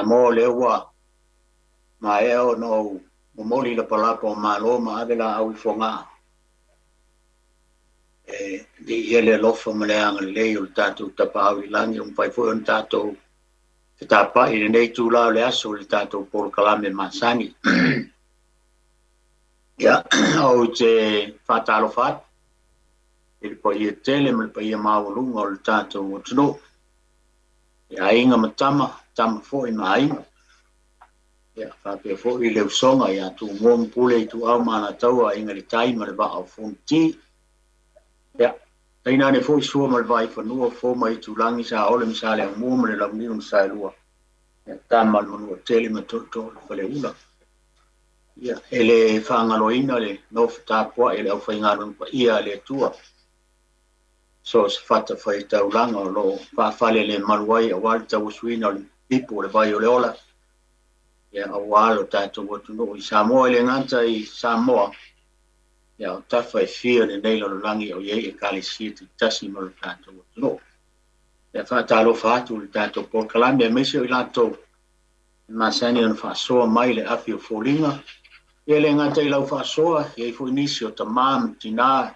Samoa, o lea ua maea ona ou momoli lapalapa o malo ma ave laau i Fogaa e viia le alofa ma le agalelei o le tatou Tapaau i le lagi ua mafai foi ona tatou fetapai i lenei itula o le aso i le tatou polokalame masani. Ia, ou te faatalofa atu i le paia tele ma le paia maualuga o le tatou atunuu, i aiga ma tama, tama foi ma aiga. Ia, faapea foi le usoga ia Tumua ma Pule, Ituau ma Alataua, Aiga i le Tai ma le Vaa o Fonoti. Ia, tainane foi Sua ma le Vaifanua, Fofo ma Aitulagi, Saole ma Saleaaumua ma le Launiu na Saelua, ia, Tama a le Manuatele ma Tootoo o le Faleula. Ia, e le faagaloina le nofo tapuai a le aufaigaluega paia a le Atua, so o se fatafaitaulaga o lo o faafalelemalu ai aua le tauasuina o le ipu o le vai o le ola, ia, aua lo tatou atunuu i Samoa, e le gata i Samoa, ia, o tafa e fia o lenei lalolagi o i ai Ekalesia taitasi ma lo tatou atunuu. Ia, faatalofa atu i le tatou polokalame, aemaise o i latou e masani ona faasoa mai le afi o foliga. Ia le gata i lau faasoa, e i ai foi nisi o tamā ma tinā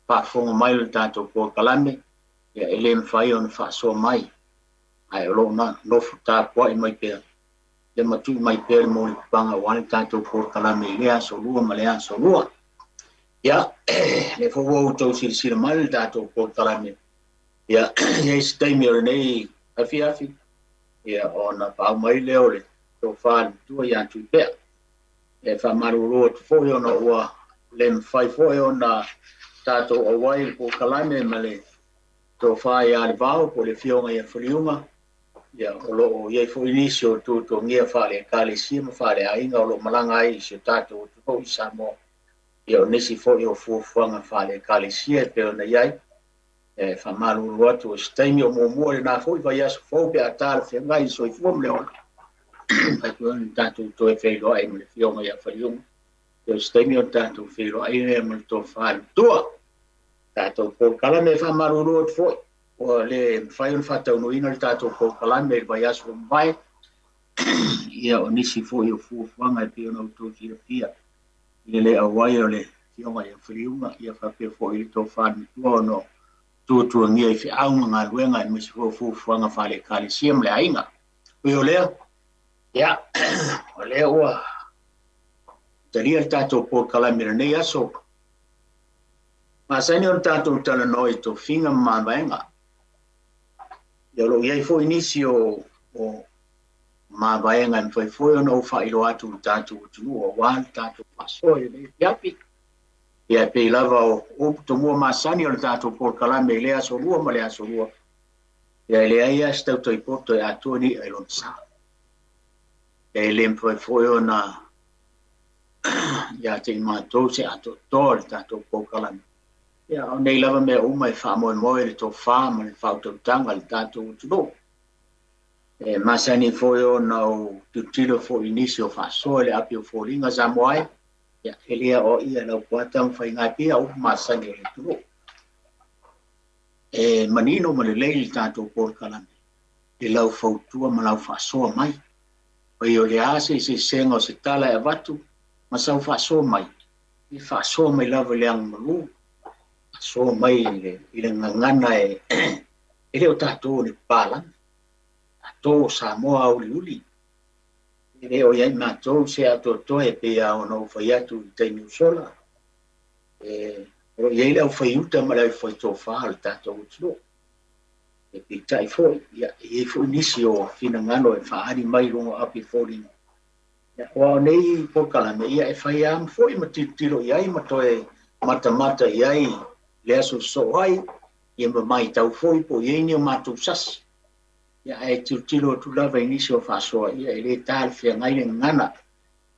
faafofoga mai le tatou polokalame, ia e le mafai ona faasoa mai, ae o lo o nofo tapuai mai pea, ia ma tuu mai pea le molipapaga aua le tatou polokalame i lea aso lua ma lea aso lua. Ia, lea foi ua outou silasila mai le tatou polokalame, ia, e i ai se taimi o lenei afiafi, ia ona paau mai lea o le tofa i le matua ia Tuipea. E faamalulu atu foi ona ua le mafai foi ona tatou auai i le polokalame ma le tofa ia Levao po o le afioga ia Faliuga, ia o lo o i ai foi nisi o tuatuagia faale-Ekalesia ma faale-aiga o lo o malaga ai i si o tatou atunuu i Samoa, ia o nisi foi o fuafuaga faale-Ekalesia e pei ona i ai. E faamalulu atu o se taimi o muamua lena foi vaiaso fou pe a talafeagai i soifua ma le ola. Mafai foi ona tatou toe feiloai ma le afioga ia Faliuga. O se taimi o tatou feiloai lea ma le tofa i le matua. Tatou polokalame e faamalulu atu foi ua le mafai ona faataunuuina le tatou polokalame i le vaiaso ua mavae. Ia o nisi foi o fuafuaga e pei ona outou silafia i le le auai o le afioga ia Faliuga, ia faapea foi i le tofa i le matua ona o tuatuagia i feau ma galuega aemaise foi o fuafuaga faale-Ekalesia ma le aiga. Ui o lea, ia, o lea ua talia le tatou polokalame i lenei aso. Masani ona tatou talanoa i tofiga ma mavaega. Ia, o lo o i ai foi nisi o mavaega e mafai foi ona ou faailoa atu i le tatou atunuu aua le tatou faasoa i lenei afiafi. Ia, e pei lava o upu tomua masani o le tatou polokalame i lea aso lua ma le aso lua. Ia, e leai lava se tautai poto e atoa ni i'a i lona sa. Ia, e le mafai foi ona ia te i matou se atoatoa o le tatou polokalame. Ia, o nei lava mea uma e faamoemoe le tofa ma le faautautaga i le tatou atunuu. E masani foi ona ou tilotilo foi i nisi o faasoa i le api o foliga Samoa e, ia, e le aoaia e Laupua Tamafaiga e pei lava o upu masani o le atunuu. E manino ma lelei le tatou polokalame i lau fautua ma lau faasoa mai. Pei o le a se eseesega o se tala e avatu ma sau faasoa mai, e faasoa mai lava i le agamalu, faasoa mai i le gagana e e le o tatou o ni papalagi, tatou o Samoa auliuli. E le o i ai matou se atoatoa e pei lava ona ou fai atu i le taimi ua sola. E, o lo o i ai le aufaiuta ma le aufaitofa o le tatou atunuu. E peitai foi, ia, e i ai foi nisi o finagalo e faaali mai i luga o api foliga. Ia, aua o nei polokalame, ia, e fai lava foi ma tilotilo i ai ma toe matamata i ai le aso sosoo ai, ia ma matau foi po o i ai ni o matou sasi. Ia, ae tilotilo atu lava i nisi o faasoa, ia, e le talafeagai le gagana.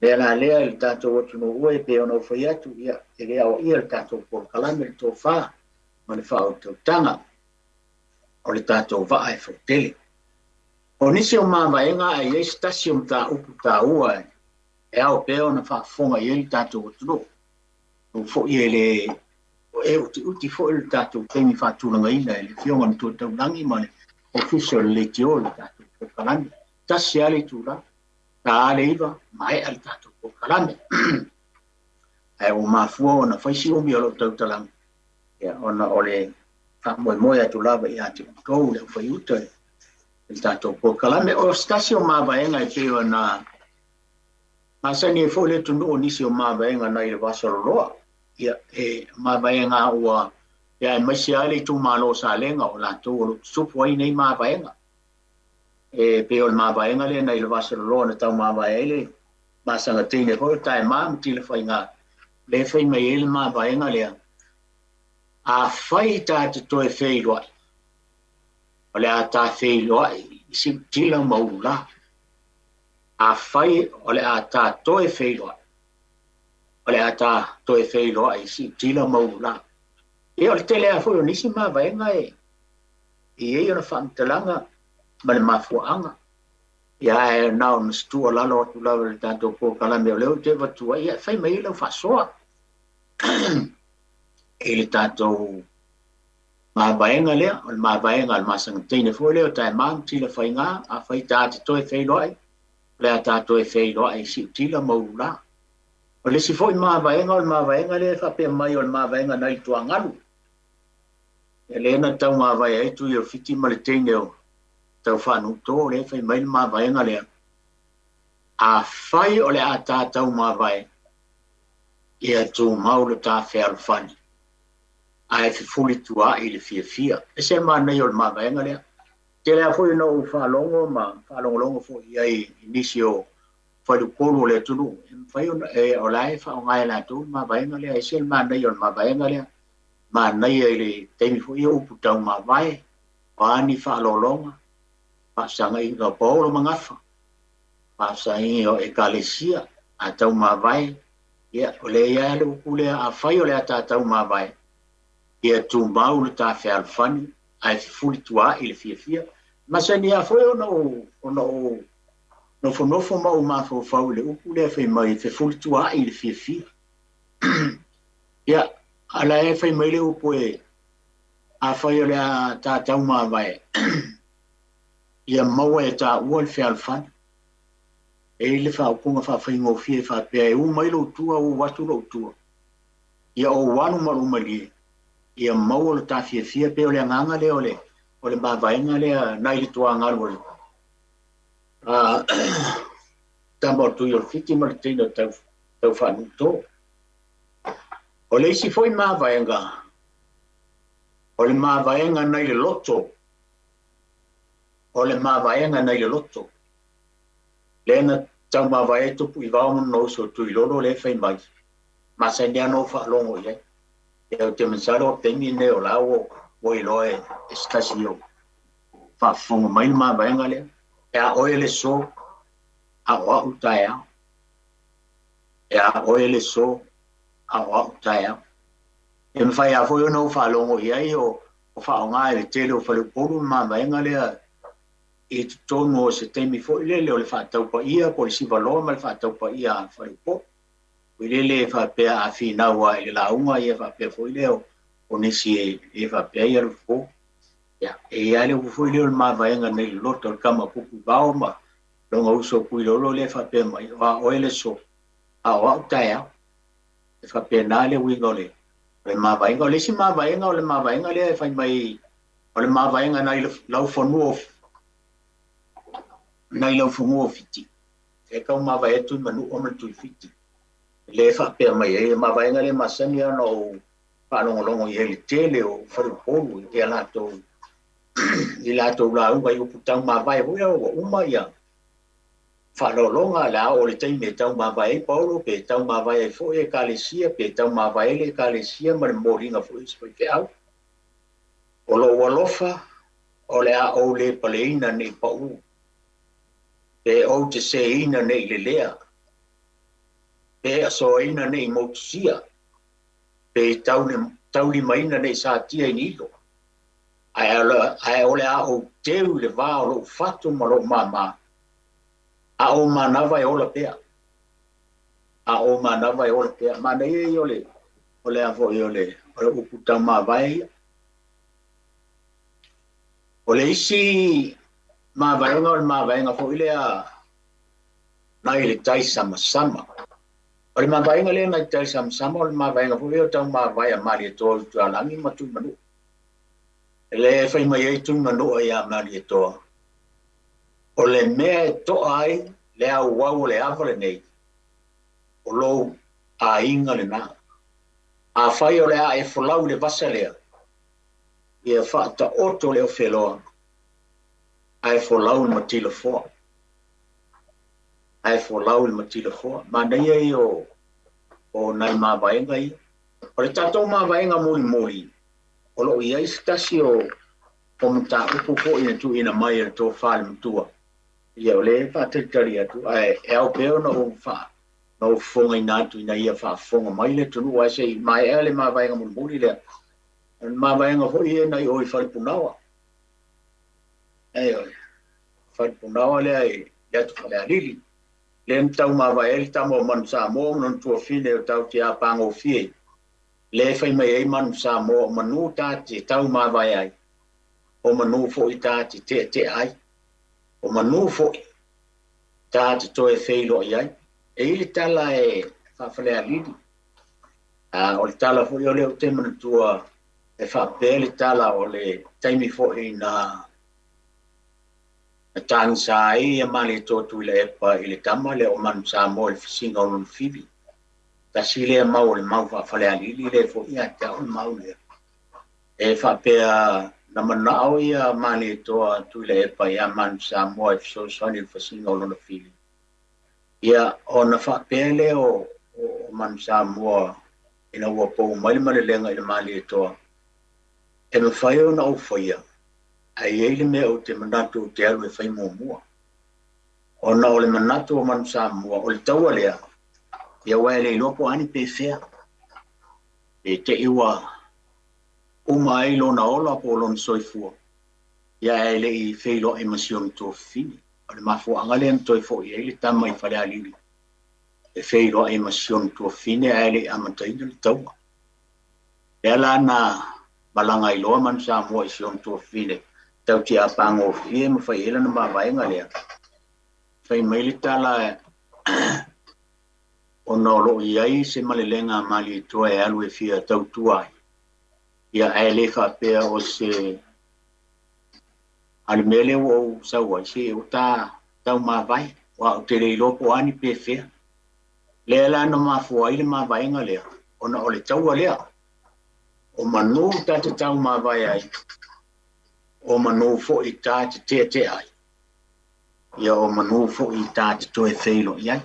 Lea la lea i le tatou atunuu e pei ona ou fai atu, ia, e le aoaia le tatou polokalame le tofa ma le faautautaga o le tatou vaa e fautele. O nisi o mavaega ae i ai se tasi o mataupu taua e ao pea ona faafofoga i ai le tatou atunuu. Aua foi e le e utiuti foi le tatou taimi faatulagaina e le Afioga i le Matua Taulagi ma le Ofisa o le Leitio i le tatou polokalame. 1 lava le itula, ta le 9, maea le tatou polokalame. Ae ua mafua ona fai si umi o lou tautalaga, ia, ona o le faamoemoe atu lava ia te outou le aufaiuta i le tatou polokalame. O se tasi o mavaega e pei ona masani ai foi le atunuu o nisi o mavaega nai le Vasaloloa. Ia, e mavaega ua ia aemaise lava le itumalo o Salega o latou o lo o tutupu ai nei mavaega. E pei o le mavaega lea nai le Vasaloloa na taumavae ai le masaga teine foi o Taema ma Tilafaiga, lea e fai mai ai le mavaega lea. Afai ta te toe feiloai, o le a ta feiloai i siutila ma ulula. Afai o le a ta toe feiloai, o le a ta toe feiloai i siutila ma ulula. Ia, o le tele lava foi o nisi mavaega e i ai ona faamatalaga ma le mafuaaga. Ia, ae na ona se tuualalo atu lava i le tatou polokalame o lea ou te avatua, ia fai mai ai lau faasoa i le tatou mavaega lea, o le mavaega a le masaga teine foi lea o Taema ma Tilafaiga. Afai ta te toe feiloai, o le a ta toe feiloai i siutila ma ulula. O le isi foi mavaega o le mavaega lea e faapea mai o le mavaega nai le Tuagalu. Ia, lea na taumavae ai Tui o Fiti ma le teine o Taufaanuuto, lea e fai mai le mavaega lea. Afai o le a ta taumavae, ia tumau le ta fealofani, ae fefulisua'i le fiafia. Ese le manaia o le mavaega lea. Tele lava foi ona ou faalogo ma faalogologo foi i ai i nisi o faleupolu o le atunuu, e mafai ona o la e faaaoga e latou le mavaega lea. Ese le manaia o le mavaega lea. Manaia i le taimi foi o upu taumavae, o a ni faaaloaloga, faafesagaiga o paolo ma gafa, faafesagaiga o ekalesia, a taumavae, ia, o lea i ai le upu lea, afai o le a ta taumavae, ia tumau le ta fealofani, ae fefulisua'i le fiafia. Masani lava foi ona ou nofonofo ma ou mafaufau i le upu lea fai mai, fefulisua'i le fiafia. Ia, a la e fai mai le upu e, afai o le a ta taumavae, ia maua e taua le fealofani. E i ai le faaupuga faafaigofie e faapea, e u mai lou tua, u atu lou tua. Ia ou alu ma lou malie, ia maua le ta fiafia, pe o le agaga lea o le mavaega lea nai le Tuagalu o le tama o Tui o le Fiti ma le teine o Taufaanuuto. O le isi foi mavaega, o le mavaega nai le loto. O le mavaega nai le loto. Lea na taumavae ai Tupuivao ma lona uso Tuilolo lea e fai mai. Masani lava na ou faalogo i ai. Ia, ou te masalo o le taimi lenei o la ua iloa e se tasi o faafofoga mai le mavaega lea. E a oe le so, a o au taeao. E a oe le so, a o au taeao. E mafai lava foi ona ou faalogo i ai o faaaoga e le tele o faleupolu le mavaega lea i totonu o se taimi foi lele o le faataupaia po o le sivaloa ma le faataupaia a faleupolu. Foi lele e faapea a finau lava i le lauga, ia faapea foi lea o nisi e faapea ia le fofo. Ia, e i ai le upu foi lea o le mavaega nei le loto o le tama Tupuivao ma lona uso Tuilolo lea e faapea mai, o a oe le so, a o au taeao. E faapena le uiga o le mavaega. O le isi mavaega o le mavaega lea e fai mai, o le mavaega nai laufanua o Fiti. E taumavae atu i Manua ma le Tuifiti. Le faapea mai ai, le mavaega lea masani ona ou faalogologo i ai le tele o faleupolu i latou lauga i upu taumavae foi ua uma ia faaaloaloga le a oo i le taimi e taumavae ai Paolo, pe taumavae ai foi ekalesia, pe taumavae ai le ekalesia ma le momoliga foi o se faifeau. O lou alofa, o le a ou le paleina nei pau, pe ou te seina nei lelea, pe asoaina nei motusia, pe taulimaina nei satia i nilo. Ae o le a ou teu i le va o lou fatu ma lou māmā, a o manava e ola pea. A o manava e ola pea. Manaia ia o le a foi o le upu taumavae ia. O le isi mavaega o le mavaega foi lea nai le tai samasama. O le mavaega lea nai tai samasama o le mavaega foi lea o tau mavae a Malietoa i Tualagi ma Tuimanua. E le fai mai ai Tuimanua ia Malietoa, o le mea e toa ai le auau o le ava lenei, o lou aiga lena. A fai o le a e folau i le vasa lea, ia faataoto le ofeloa, ae folau i le matilafoa. Ae folau i le matilafoa. Manaia ia o nai mavaega ia. O le tatou mavaega mulimuli, o loo i ai se tasi o mataupu foi na tuuina mai e le tofa le matua. Ia o lea e faatalitali atu, ae e ao pea ona ou fofogaina atu ina ia faafofoga mai le atunuu, ae se i maea le mavaega mulimuli lea. O le mavaega foi ia nai o i Falepunaoa. Ioe, Falepunaoa lea i le atu Falealili. Lea na tau mavae ai le tama o Manu Samoa ma lona tuafine o tau te apagofie. Lea e fai mai ai Manu Samoa o manu ta te tau mavae ai, o manu foi ta te teatea ai, o manu foi ta te toe feiloai ai. E i le tala e faafalealili. O le tala foi o lea ou te manatua e faapea le tala o le taimi foi na tagisa ai ia Malietoa Tuilaepa i le tama lea o Manu Samoa i le fasiga o lona fili. Tasi lea mau o le mau faafalealili lea foi ia te au le mau lea. E faapea na manao ia Malietoa Tuilaepa ia Manu Samoa e fesoasoani i le fasiga o lona fili. Ia ona faapea lea o Manu Samoa ina ua pou mai le malelega i le Malietoa, e mafai ona ou faia, ae i ai le mea ou te manatu ou te alu e fai muamua. Ona o le manatu o Manu Samoa, o le taua lea, ia ua e le iloa po o a ni pefea. E te i ua uma ai lona ola po o lona soifua, ia e le i feiloai ma si ona tuafafine. O le mafuaaga lea na toe foi ai le tama i Falealili, e feiloai ma si ona tuafafine ae le i amataina le taua. Lea la na malaga ai loa Manu Samoa i si ona tuafafine, tau te apagofie ma fai ai lana mavaega lea. Fai mai le tala ona o loo i ai se malelega a Malietoa e alu e fia tautua ai. Ia ae le faapea o se a le mea lea ua ou sau ai, se o ta tau mavae, aua ou te le iloa po o a ni pefea. Lea la na mafua ai le mavaega lea, ona o le taua lea. O manu ta te tau mavae ai, o manu foi ta te teatea ai. Ia o manu foi ta te toe feiloai ai.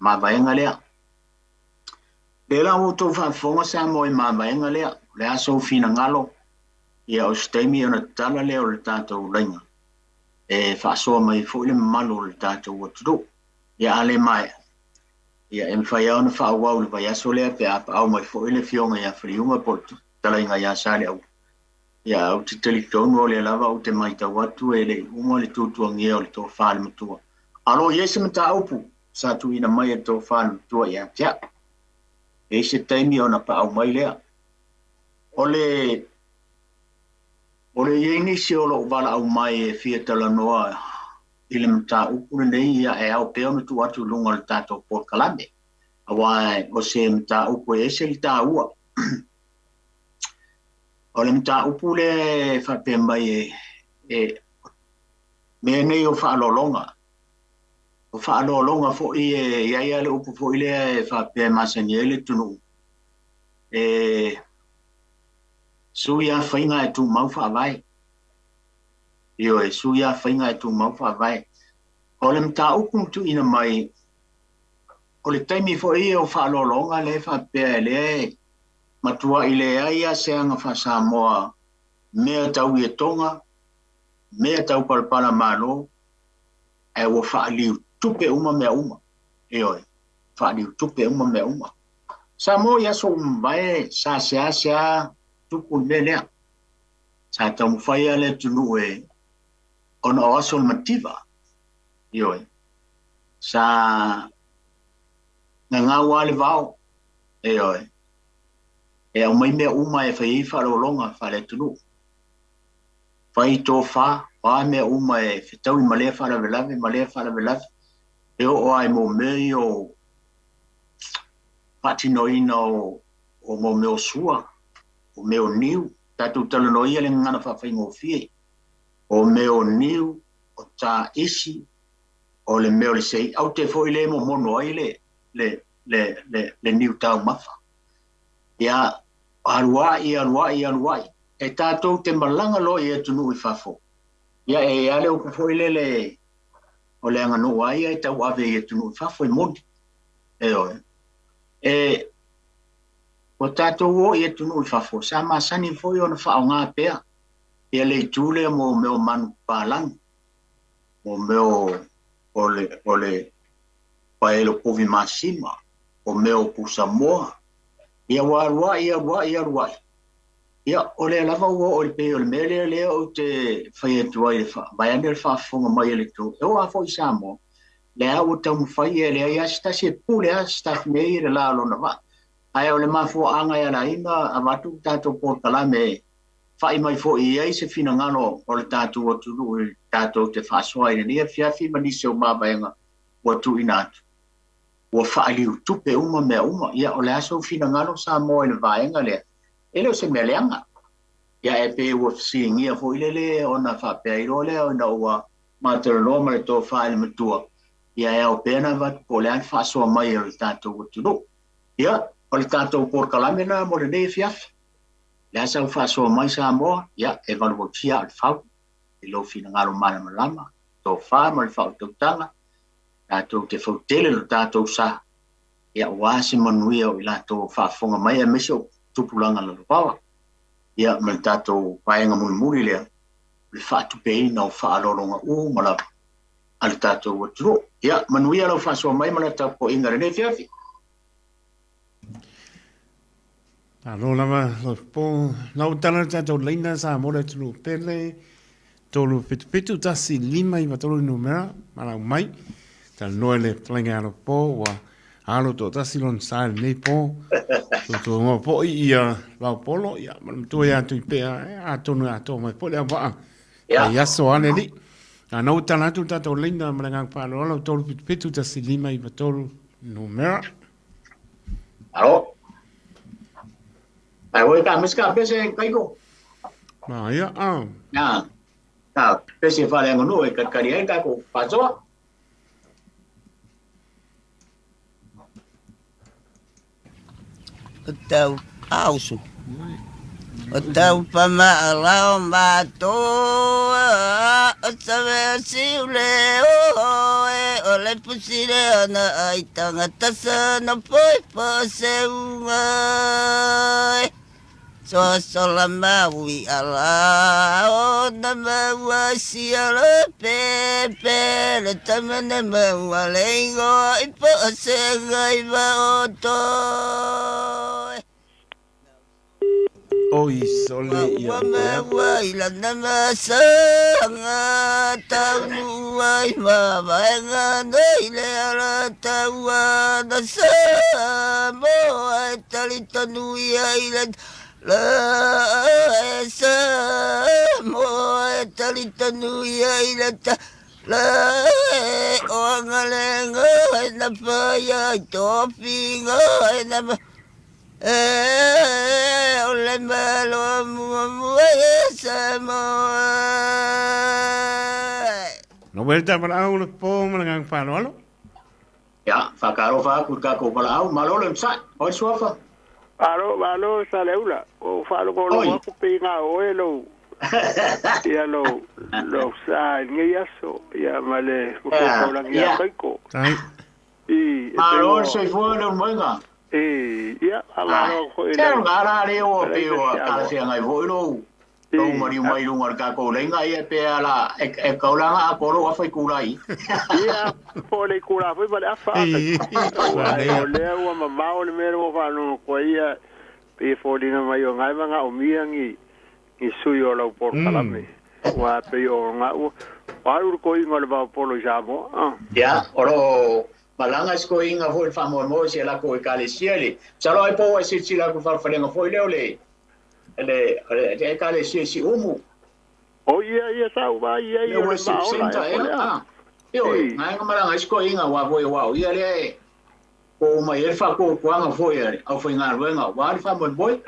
Mavaega lea. Lea la ua outou faafofoga Samoa i mavaega lea. O le a sou finagalo, ia o se taimi ona tatala lea o le tatou laina e faasoa mai foi le mamalu o le tatou atunuu. Ia a le maea, ia e mafai lava ona faaauau le vaiaso lea pe a paau mai foi le afioga ia Faliuga po o le talaiga ia Saleaula. Ia ou te talitonu o lea lava ou te matau atu e le i uma le tuatuagia o le tofa le matua. A o lo o i ai se mataupu sa tuuina mai e le tofa le matua ia te au. E i ai se taimi ona paau mai lea. O le i ai nisi o lou valaau mai e fia talanoa i le mataupu lenei, ia e ao pea ona tuu atu i luga o le tatou polokalame. Aua o se mataupu e ese le taua. O le mataupu lea e faapea mai e mea nei o faaaloaloga. O faaaloaloga foi e i ai lava le upu foi lea e faapea e masani ai le atunuu. E sui lava faiga e tumau faavae. Ioe, sui lava faiga e tumau faavae. O le mataupu na tuuina mai, o le taimi foi ia o faaaloaloga lea e faapea lea e matuai leai lava se aga faa-Samoa mea tau ietoga, mea tau palapala malo, ae ua faaliutupe uma mea uma. Ioe, faaliutupe uma mea uma. Samoa i aso ua mavae sa seasea tupu le mea lea. Sa taumafai lava le atunuu e ona o aso o le mativa. Ioe, sa gagau lava le vao. Ioe, e aumai mea uma e fai ai faaaloaloga faale-atunuu. Fai tofa, O a mea uma e fetaui ma lea faalavelave ma lea faalavelave, e oo lava i mea ia o faatinoina o mea o sua, o mea o niu, tatou talanoa ia le gagana faafaigofie, o mea o niu, o taisi, o le mea o le sei aute foi le momono ai le niu taumafa. Ia, aluai, aluai, aluai. E tatou te malaga loa i atunuu i fafo. Ia, e ale upu foi lele o le aganuu a ia e tauave i atunuu i fafo e moni. E oe. E, ua tatou o i atunuu i fafo, sa masani foi ona faaaoga pea ia le itu lea mo mea o manupapalagi, mo mea o le paelo povi masima, o mea o pusamoa. Ia ua aluai, aluai, aluai. Ia, o lea lava ua oo i le pei o le mea lea ou te fai atu ai vaeane le faafofoga mai a le atunuu. E oo lava foi i Samoa, lea ua taumafai e leai lava se tasi e pule lava se tasi mea ia i le la o lona vaa. Ae o le mafuaaga e ala ai ona avatu tatou polokalame e fai mai foi i ai se finagalo o le tatou atunuu i tatou te faasoa i lenei afiafi ma nisi o mavaega ua tuuina atu. Ua faaliutupe uma mea uma. Ia, o le a sou finagalo Samoa i le vaega lea? E le o se mea leaga. Ia, e pei ua fesiligia foi lele ona faapea ai loa lea ina ua matalanoa ma le tofa i le matua, ia e ao pea ona avatu po o le a le faasoa mai o le tatou atunuu. Ia, o le tatou polokalame lena mo lenei afiafi. Le a sau faasoa mai Samoa, ia e valuvalusia aa o le fau i lou finagalo malamalama, tofa ma le faautautaga, tatou te fautele lo tatou sa, ia aua se manuia o i latou o faafofoga mai aemaise o tupulaga lalovaoa. Ia ma le tatou vaega mulimuli lea, o le faatupeina o faaaloaloga uma lava a le tatou atunuu. Ia, manuia lau faasoa mai ma le tapuaiga i lenei afiafi. Malo lava Lopo. Lau tala le tatou laina Samoa le atunuu pele 377 1593 numera malau mai. Talanoa i le fetalaiga ia Lopo ua alo toatasi lona sa i lenei po. Tuatuagoa foi ia Vaopolo ia ma le matua ia Tuipea atonu e atoa mai foi le auvaa. Ia. Ai aso a le alii. A na ua tala atu le tatou laina ma le agaga faaaloalo 377 1593 numera. Alo. Ai oi ka mes ka pese kaiko. Ma ia a. Na. Ka pese faaleaganuu e kalikali ai tatou faasoa. O tau ausu. O tau pamaalao matoa o save o siule o e o le pusile ana ai tangata sana poi po se unga e. Soasola maui ala o na maua sia le pepe le tamane maua le ingoa i po se ngai va o toe. Oi sole ia Ua maua i lana masanga taunua i mavaega nei le alataua na Samoa e talitonu ia i le la e Samoa e talitonu ia i le ta la e o agalega e na paia i tofiga e na e o le malo muamua e Samoa. No welta valaau Lopo ma le agaga faaaloalo. Ia, faatalofa atu i le tatou valaau, malo le onosai. O ai le suafa? Malo, malo Saleula. O faalogologo atu pe ga oe lou ia lou sa i lenei aso ia ma le taulagi ia Kaiko. Tai. I e Malo le soifua le ulumaga. I ia malo foi le. Se ala le o pe o talafeagai foi lou maliu mai luga o le tatou laina ia pe ala e kaulaga a kolo afa i kulai. Ia po le kula foi ma le afa. O lea ua mamao le mea ua faalogo koa ia pe foliga mai o ngai manga o mia ni sui o lau polokalame. Ua pe o ngau alu ko inga le Vaopolo i Samoa. Ia, o loo malaga si toeaina foi le faamoemoe si a latou ekalesia le masalo ai po ua e silasila atu i falefalega foi lea o le ekalesia i Siumu. O ia ia sa ua ia Le ia o le worship maola center e po ea. le a. Ah. Ioe, I. ngai malaga isi toeaiga aua foi aua o ia lea e po uma i ai le faatuatuaga foi a le aufaigaluega aua le faamoemoe.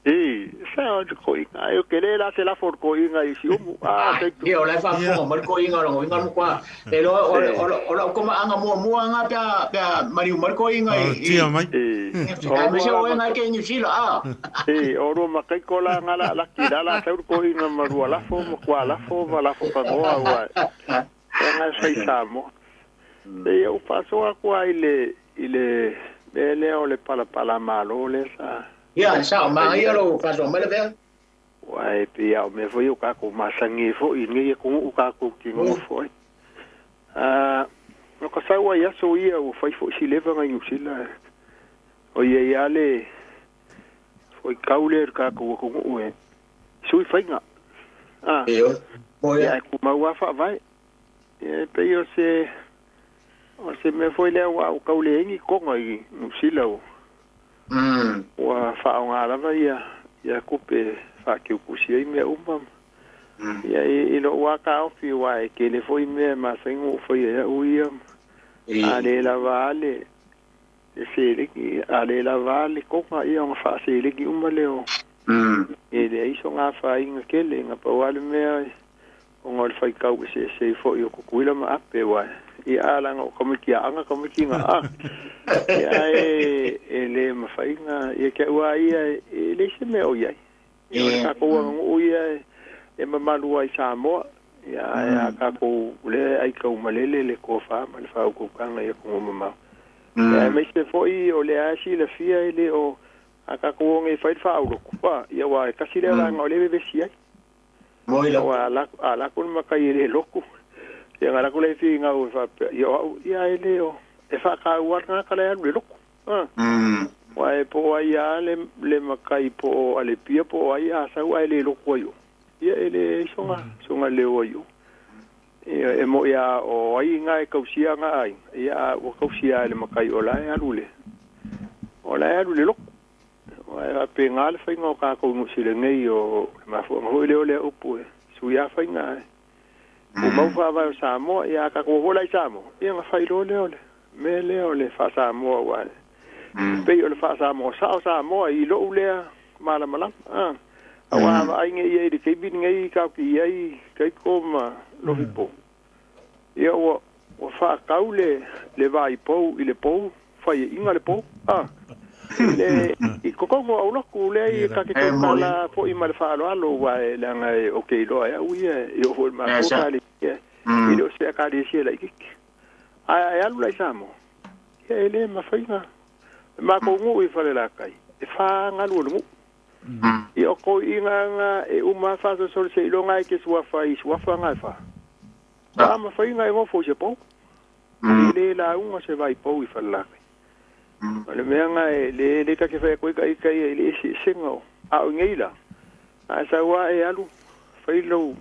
I, sa o le koiga. Ai o ke le la se lafo o le koiga i Siumu. Ah, taitu. Ia, o la e faafofoga mai le toeaiga o lona uiga o le matua e iloa o le o le o lau komaaga muamua lena pe a pe a maliu mai le toeaiga O i tia mai. I. i O aemaise lua o la oe na e ma ke i Niu Sila a. I, o lua makaiko la nga la laki la la sau le koiga ma lua lafo ma kua lafo ma lafo pagoa ua. E nga fai Samoa. E ia u faasoa atu lava i le i le mea lea o le palapala malo lea sa Ia, e sao, fai manaia ai. lou faasoa mai Lavea. Ua e pei lava o mea foi ia ua tatou masani ai foi i lenei atunuu tatou te nonofo ai. Ah, no ka sau ai aso ia ua fai foi si leva nai Niu Sila. O ia ia le foi kau lea i le tatou atunuu e sui faiga. Ah, Ioe, ia moe. ae tumau lava faavae. Ia e pei o se o se mea foi lea ua ua tau leai ni toga i Niu Sila ua ua faaaoga lava ia ia tupe e faakiukusi ai mea uma. Ia i lou lava taofi aua e tele foi mea e masani ona ou faia e au ia. A le lava lava le le seleni, a le lava lava le toga ia ona faaseleni uma lea o e leai so afaina tele. Na pau lava le mea ona o le faitau eseese ai foi o Tutuila ma Ape aua ia a leaga o tamaiti aoga tamaiti na a. Ia ae e le mafai ona ia te au lava ia e leai se mea o i ai. Ia o le tatou aganuu ia e mamalu ai i Samoa. Ia ae a tatou lea e aitaumalele le tofa ma le faautautaga i atunuu mamao. Ia aemaise foi o lea lava e silafia e le o a tatou o nei e fai le faaaulotu, a, ia aua e tasi lea vaega o lea e vevesi ai. Moe lava. Aua a alu a alu atu le matai e le lotu, ia ona alu atu lea e finau e faapea, ia o au, ia e le o, e faataua lava le tagata la e alu i le lotu. A, aua e po o ai lava le, le matai po o Alepia po o ai a sau ae le lotu ai o, ia e leai sona, sona leo ai o. Ia, e moni lava o ai na e tausia na aiga, ia a ua tausia lava e le matai o la e alu i le, o la e alu i le lotu. Aua e faapena le faiga o tatou i Niu Sila nei, o le mafuaaga foi lea o lea upu e sui lava faiga ae tumau faavae o Samoa. Ia a tatou o foi la i Samoa, ia ona fai loa lea o le mea lea o le faa-Samoa aua e pei o le faa-Samoa sao Samoa i lou lea malamalama. A, aua a vaai nei i ai i le taimi lenei tatou te i ai Kaiko ma Lofipo, ia ua ua faatau le le vaipou i le pou, faiaina le pou, a, i le i totonu o aulotu lea Ia i la. ta te E moe. tautala foi ma le faaaloalo aua e leaga e ou te iloa e au ia e oo foi i le E matou sa. ekalesia e le o se ekalesia laitiiti. Ae a e alu la i Samoa, ia e le mafai ona e matou nuu i Falelatai, e fa galu o le nuu. Ia o toeaiina na e uma lava faasolosolo seiloga lava e te suafa i suafa na e fa. O a mafai ona e nofo i se pou, e le lauga se vaipou i Falelatai. O le mea lena e le le ta te fai atu ai ita ia i le eseesega o a o i nei la, a e sau lava e alu fai lou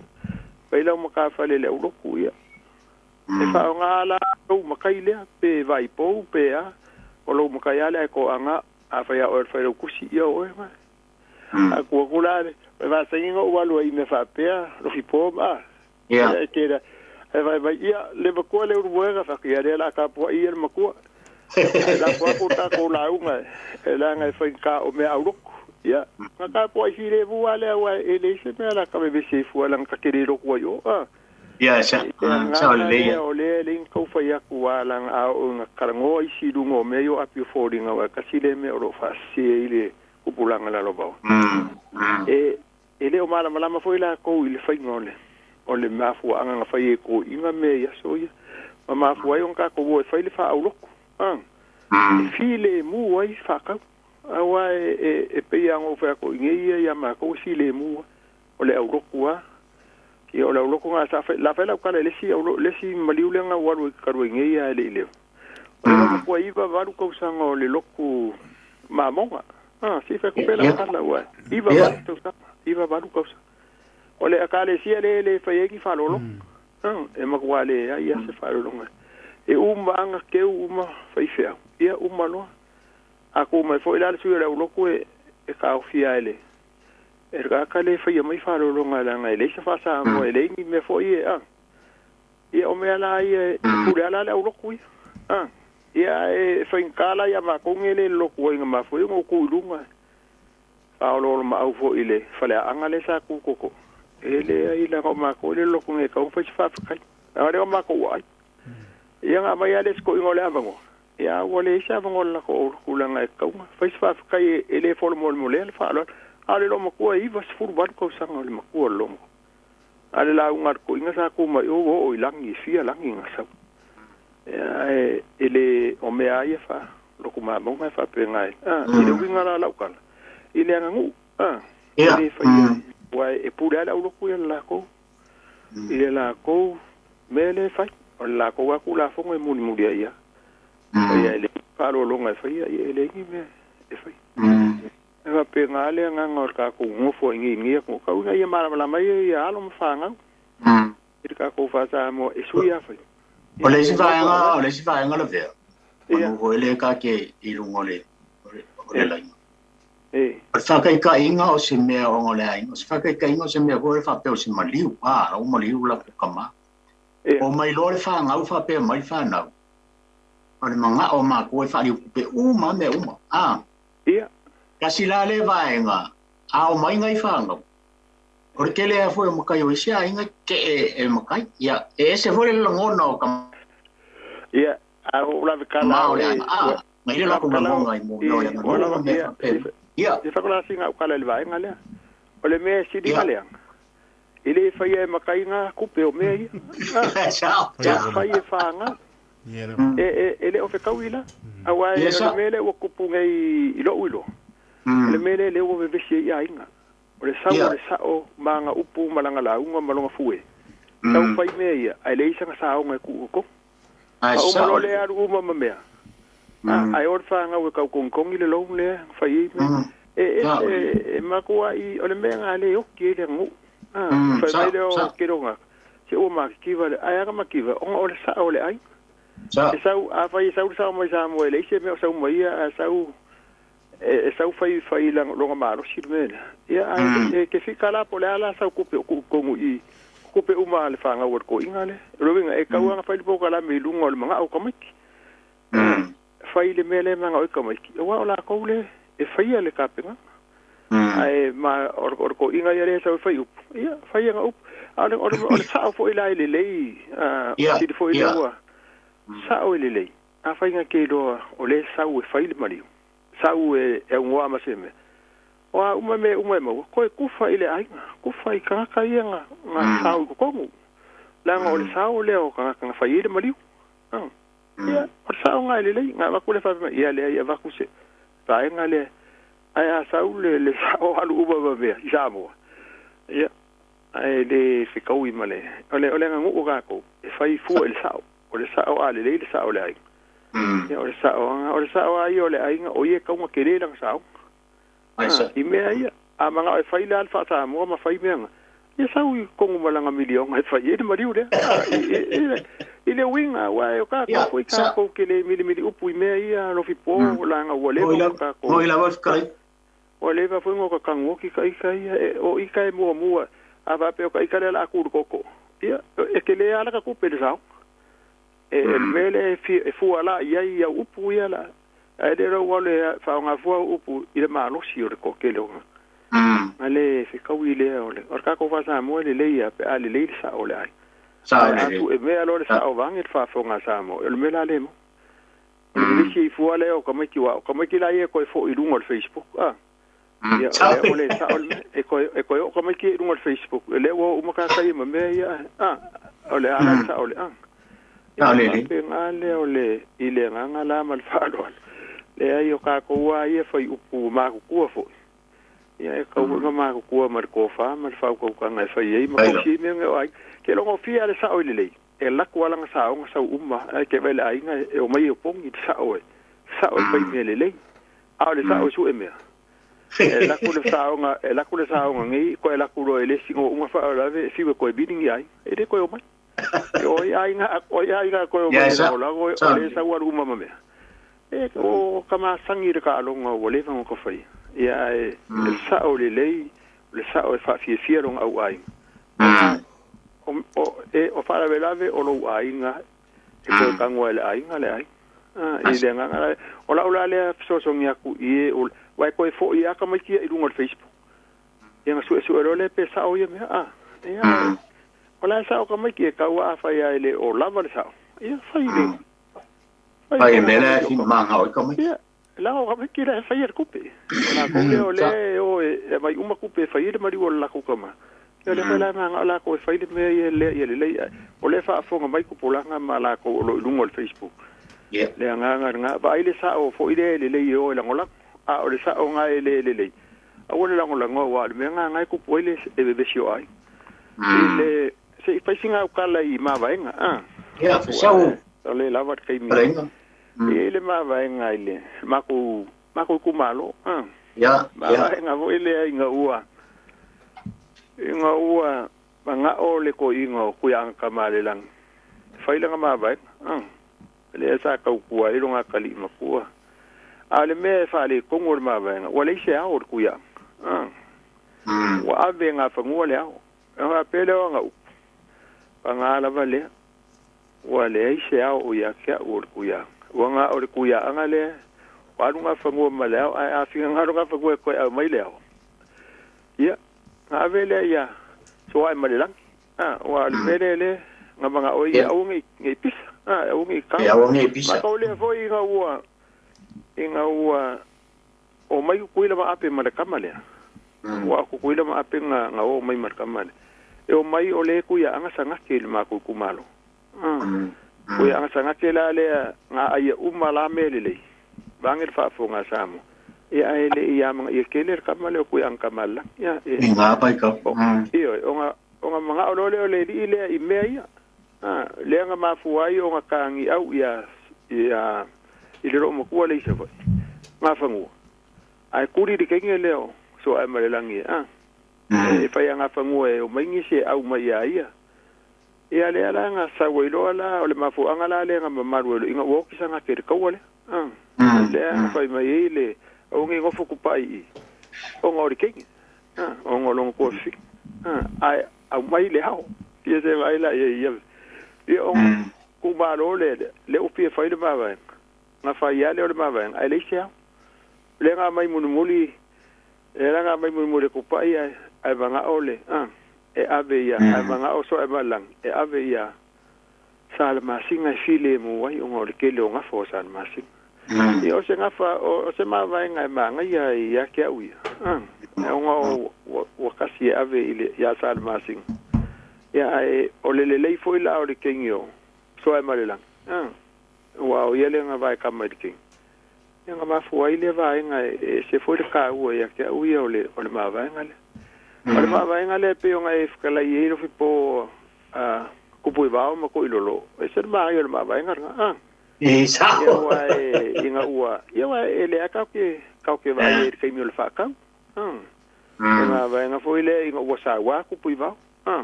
fai lau matafale i le aulotu, ia e faaaoga la lou matai lea pe vaipou pe a, o lou matai lava lea e toaga. Afai lava o oe o le failautusi, ia o oe lena. A tu atu la le masani ona ou alu ai i mea faapea, lofipo ma a, Ia. ia e tele ae vaai mai, ia, le matua le ulumoega, fai atu, ia lea o le a tapuai ia le matua. Ae lafo atu le tatou lauga e leaga e faigata o mea aulotu. Ia, na tapuai filemu lava lea aua e leai se mea o le a tavevesi ai fua leaga ta te le lotu ai i o. A, Ia, e sa, le sao agaga lelei lea ia. o lea e leai ni tau fai atu aua leaga a oo ina talanoa isi i luga o mea ia o api o foliga aua e tasi lea mea o lo o faasese ai le tupulaga lalovaoa. E e le o malamalama foi lakou i le faiga o le o le mafuaaga na fai ai e toeaiina mea i aso ia ma mafua ai ona tatou o e fai le faaaulotu a e filemu ai faatau. Aua e e e pei lava ona ou fai atu i inei ia ia matou e filemu lava o le aulotu lava. Ia o le aulotu lena sa fai la fai lau tala i le isi aulo le isi maliu lea na ou alu ai talu ai nei ae le i leva. O le loma 98 tausaga o le lotu mamoga. A, se i fai atu pea lau tala aua e 98 tausaga, 98 tausaga. O le ekalesia lea e le fai ai ni faaaloaloga. A, e matua leai lava se faaaloaloga. E uma lava ona teu uma faifeau, ia uma loa. A tu mai foi la le sui o le aulotu e taofia e le E le tagata lē faia mai faalologa leaga e leai se faasamoa e leai ni mea foʻi e a ia o mea la ia e pule ala le aulotu ia a ia ae faigata la iā matou nei le lotu ai na mafua ai ona ou tu i luga faaoloolomaau foʻi i le faleaaga lea sa tu toto e leai laga o matou e le lotu nei e tatau ona fai se faafetai a o lea o matou aai ia na aumai lava le isi toeaina o le avanoa ia ua leai se avanoa o le latou aulotu leaga e tatau ona fai se faafetai e le folomolemolea le faaaloalo a o le loomatua e 98 tausaga o le matua o le loomatua a le lauga a le toeaina sa tu mai o ua oo i lagi e fia lagi na sau ia e le o mea lava ia faalotu mamauga e faapena ai i le uiga la o lau tala i le aganuu e le faia aua e pule lava le aulotu ia i le latou i le latou mea lea e fai o le latou lava tulafono e mulimuli ai lava faia e le faaaloaloga e faia ia e leai ni mea e faia e faapena le agaga o le tatou nofo ai nei i lenei atunuu tau ina ia malamalama ai ia alo ma fanau i le tatou faa-Samoa e sui lava fai O le isi vaega, o le isi vaega Lavea, manu foi lea ta te i luga o le o le laina. O le faataitaiga o se mea ona o le aiga, o se faataitaiga o se mea foi lea faapea o se maliu, a, ua maliu latou tama. Omai loa le fanau faapea mai le fanau, o le manao o matua e faaliutupe uma lava mea uma, a. Tasi la lea vaega, a omai nai fanau, o le tele lava foi o matai o isi aiga e tetee e matai. Ia, e ese foi le lagona o tama Ia, a ua ou lavekala o le aiga, a, nai le latou lagona i mea o le aganuu ma mea faapena. Ia. Se fakolasi na ou kala i le vaega lea. O le mea e sili ona leaga, e le faia e matai na tupe o mea ia. E fai e fanau. E le o fetaui la. Aua o le mea lea ua tupu nei i lou iloa, o le mea lea lea ua vevesi ai aiga. O le sau o le sao ma ana upu ma lana lauga ma lona fue, sau fai mea ia, ae leai sana saoga e tuu i totonu. A uma loa lea alu uma ma mea, ae o le fanau e tau togitogi le loan lea na fai ai mea. E ese, e matuai, o le mea lena e le oti ai le aganuu. Fai mai lea o Keloga, se ua matitiva le, ae a na mativa, ona o le sao o le aiga. E sau, afai e sau le sao mai Samoa e leai se mea o sau ma ia, ae sau e sau fai fai lona malosi le mea lea. Ia ae e te fika la po o le a la sau tupe o tuu i totonu i i, o tupe uma a le fanau a le toeaina lea. O le uiga, e tatau lava ona fai le polokalame i luga o le manao o tamaiti. Fai le mea lea e manao ai tamaiti, aua o latou lea e faia le tapenaga. Ae ma o le toeaina ia lea e sau e fai upu, ia fai ana upu. A o le sao foi la e lelei, sili foi lea ua sao e lelei. Afai na te iloa o lea e sau e fai le maliu, sau e augoa ma se mea, o a uma mea uma e maua, toe tufa i le aiga, tufa i tagata ia na sao i totonu, leaga o le sao lea o tagata na fai ai le maliu. Ia, o le sao lena e lelei, na avatu le faapea mai, ia leai, avatu se vaega lea, ae a sau le sao alu uma ma mea i Samoa, ia, ae le fetaui ma le, o le aganuu o tatou, e fai fua i le sao. O le sao a lelei le sao o le aiga. Ia o le sao o le sao lava ia o le aiga, o ia e tatau ona tele lana saoga. I mea ia, a manao e fai la le faa-Samoa ma fai mea na, ia sau i totonu ma lana miliona e fai ai le maliu lea. I le uiga, aua e o tatou foi tatou te le milimili upu i mea ia alofi po, leaga ua leva ona tatou, ua leva foi ona tatagu oti ta ita ia, o ita e muamua, a faapea o ta ita lea o le a tu i le tootoo, ia, e tele lava lata tupe i le saoga. E le mea lea e fua la i ai au upu ia la, ae le o lou alu e faaaoga fua au upu i le malosi o le toatele o tagata. Na le fetaui lea o le tatou faa-Samoa e lelei lava pe a lelei le sao o le aiga. Ae a tuu e mea loa le sao vaeane le faafofoga a Samoa, o le mea la le maua. O le vevesi ai fua lea o tamaiti aua o tamaiti la ia e toe foi i luga o le Facebook a. Ia o lea ua le sao le mea, e toe oo tamaiti ia i luga o le Facebook, o lea ua oo uma tagata ia ma mea ia a, o le a la le sao o le a. Ia faapena lea o le i le agaga la ma le faaaloalo. Leai o tatou lava ia fai upu matutua foi, ia e tatau foi ona matutua ma le tofa ma le faautautaga e fai ai ma tausi ai mea nei o aiga. Ke logofia le sao i lelei, e alu atu lava lana saoga sau uma, ae te vaai i le aiga e omai e opogi le sao e sao e fai mea lelei. A o le sao e sue mea, e alu atu le saoga, e alu atu le saoga nei, toe alu atu loa e le isi uma faalavelave e fiu e toe vili ni aiga, e le toe omai. O ai aiga, o ai aiga e toe omai e lagolago, o lea e sau alu uma ma mea. E o ka masagi i le taaloga ua leva ona ta faia. Ia ae sao lelei, le sa'o e fa'afiafia loga au aiga. O e o fa'alavelave o lou aiga e toe tagoa e le aiga le aiga. I le agaga o la'u la lea fesoasoagi aku i e o uae toe fo'i aka mai tia i luga o le Facebook ia ga su'esu'e loa lea pe sa'o ia mea a ia o la e sa'o ka maiki e tau afai ai le o lava le sa'o ia fai le fai mea lea e manga o ka mai ia la o ka maiki la e fai le kupe la ko le o le o e mai uma kupe fai le mali o la ko kama ia le la manga la ko fai le mea ia le ia le o le faafofoga mai kupulaga ma la ko o lo i luga o le Facebook le agaga lena vaai le sa'o fo'i le lelei o e lagolago a o le sa'o ga e le lelei aua le lagolagoa ua le mea gaga e kupu ai le e vevesi o ai i le se'i faisiga aukala i mavaega a ia fesau o le lava le taimi e le mavaega i le makou makou itumalo a ia mavaega fo'i lea ina ua maga'o le ko'iga o kuiaga kamalelagi fai laga mavaega a lea sa taukua ai loga kali'i makua a le mea e fa'aletonu o le mavaega ua leai se ao o le kuiaga a ua ave gafanua le ao e fa'apea lea o aga upu pagā lava lea ua leai se ao o ia te a'u o le kuiaga ua ga'o le kuia'aga lea ua alu gafanua ma le ao ae afigagalo gafanua e toe aumai le ao ia ga ave lea ia soae ma le lagi a ua le mea lea lea ga maga'o ia aua nei pisa a aua nei kau aua nei pisa ma lea foi ina ua o mai kuila ma ape ma le kama lea ua kuila ma ape nga o mai ma le kama lea e o mai o le kuia anga sangake le makou kumalo kuia anga sangake la lea nga aia uma la me lelei vaage le faafofoga sa mo ia ae le'i ia magaia kele le kama lea o kuia anga kamala ia e nga pai ka ioe oga maga'o loa lea o le ali'i lea i mea ia a lea ga mafua ai oga kagi'au ia ia i le lo'o makua le isa fo'i gafagua ae kuli le kege lea o soae ma le lagi a e fai agafagua e omai gisi e au mai ia ia ia lea la ga sau ai loa la o le mafu'aga la lea ga mamalu e ina ua okisaga ke le kaua lea a lea ga fai mai ai le auga gofo kupa'i i oga o le kege a oga o loga kuafifi a ae aumai le ao ia se vai la ia ia ia o kumalo le le upi e fai le mavaega ga fai ia le o le mavaega ae leai se ao le ga mai mulimuli e la ga mai mulimuli kupa'i ae ae maga'o le a e ave ia ae maga'o so e malagi e ave ia sa le masiga e file mu ai oga o le kele o gafa o sa le masiga ia o se gafa o se mavaega e magaia ia ke a'u ia a oga o ua kasi e ave i le ia sa le masiga ia ae o le lelei fo'i la o le kegi o soae ma le lagi a ua o ia le ga vae kama i le kegi ia ga mafua ai lea vaega e se foi le kāua ia ke a'u ia o le mavaega lea o le mavaega lea pei oga e fekalai ai lofi po a kupu i vao ma ko i lolo e se le magai o le mavaega lega a e sao ia ua e ina ua ia ua e lea kau ke vaai e le kaimi o le fa'akau a e mavaega foi lea ina ua sauā kupu i vao a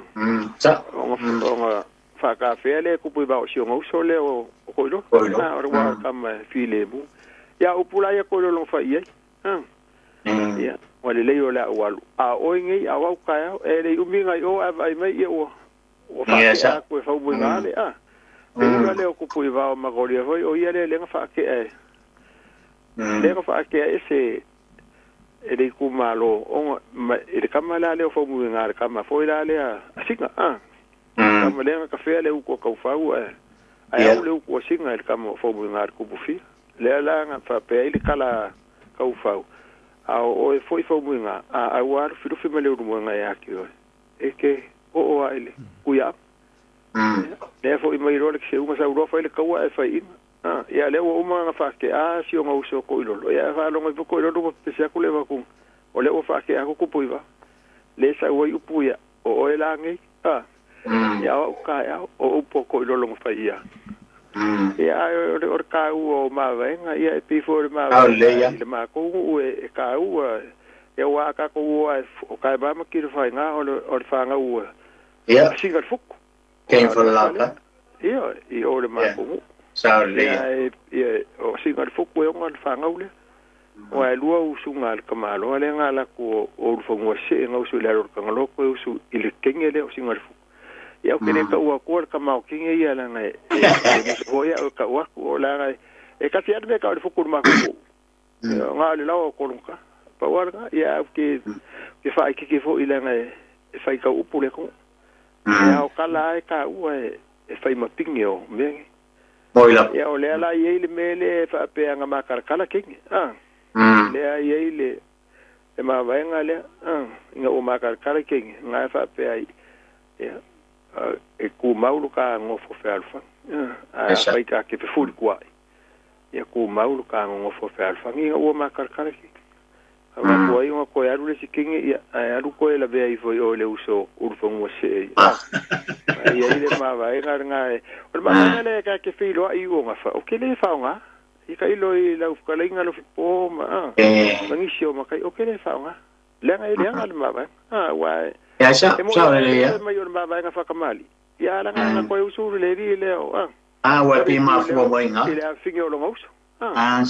sa oga fa'akafea lea kupu i vao si oga uso lea o ko'ilolo a o le ua kama e filemu ia upu la ia ko'ilolo fa'i ai a ia ua lelei o le a'u alu a oe nei au au kaeao e lei umiga i o ae vaai mai ia ua ua fa'ake'a aku e faumuiga le a e ula lea o kupu i vao ma kolia foi o ia lea lega fa'ake'a e lega fa'ake'a ese e le itumalo oga i le kama la lea o faumuiga le kama foi la lea asiga a kama lea kafea le uku o kaufau ae ae au le uku asiga i le kama o faumuiga le kupufia lea la ga fa'apea ai le kala kaufau a o e fo'i faumuiga a aua lufilufi ma le ulumoega e ake oe e ke o'o a'i le kuia'a lea fo'i mai loa le kiseuga sauloa fai le kaua ae fai'iga a ia lea ua uma ga fa'ake'a sioga uso ko'ilolo ia fa'alogo ifo ko'ilolo ua pepese aku le vakuga o lea ua fa'ake'a aku kupu i va le sau ai upu ia o oe lagei a ia o a'u kae'ao o upu o ko'ilolo ga fai ia ia ae o le kāua o mavaega ia e pei foi o le mavaega i le makou gu'u e kāua ia ua a tatou oa o kaemama kilo faigā o le fagau ia asiga le fuku keng for la ia i o le makou gu'u sao le ia ia o asiga le fuku e oga le fagau lea O ai lua usuga a le tamaloa lea na alu atu o Ulufanua see na usu i le alo o le Tagaloa toe usu i le kege lea o Sigalefua. Ia ou te le tau atua le tama o kege ia leaga e musu foi au e tau atu o leaga e tasi lava le mea e tau i le futu i le matou nuu. Na o le laoa o Tologata. Pau lava lena. Ia ae ou te faaitiiti foi leaga e faitau upu le atunuu. E aokala lava e taua e fai ma pine o mea nei. Ia o lea la e i ai le mea lea e faapea na matalatala kege, a. Lea e i ai le mavaega lea, a, ina ua matalatala kege, na e faapea ai, ia, e tumau lo ta nofo fealofani, a. Ae afai ta te fefulituaai, ia tumau lo ta nonofo fealofani ina ua matalatala kege. Avatu ai ona toe alu le isi kege, ia, ae alu toe lavea ifo i o i le uso ulufanua see, a. Ae i ai le mavaega lena e, o le mavaega lea ta te feiloai i Uogafa, ou te le faaaoga. I tailo i lau fetalaiga Lofipo ma, a, ma nisi o matai, ou te le faaaoga. Leaga e leaga le mavaega, a, aua e, e moni lava fai mai o le mavaega faatamalii, ia, a leaga ana toe usu le alii lea o, a, i le afifine o lona uso, a.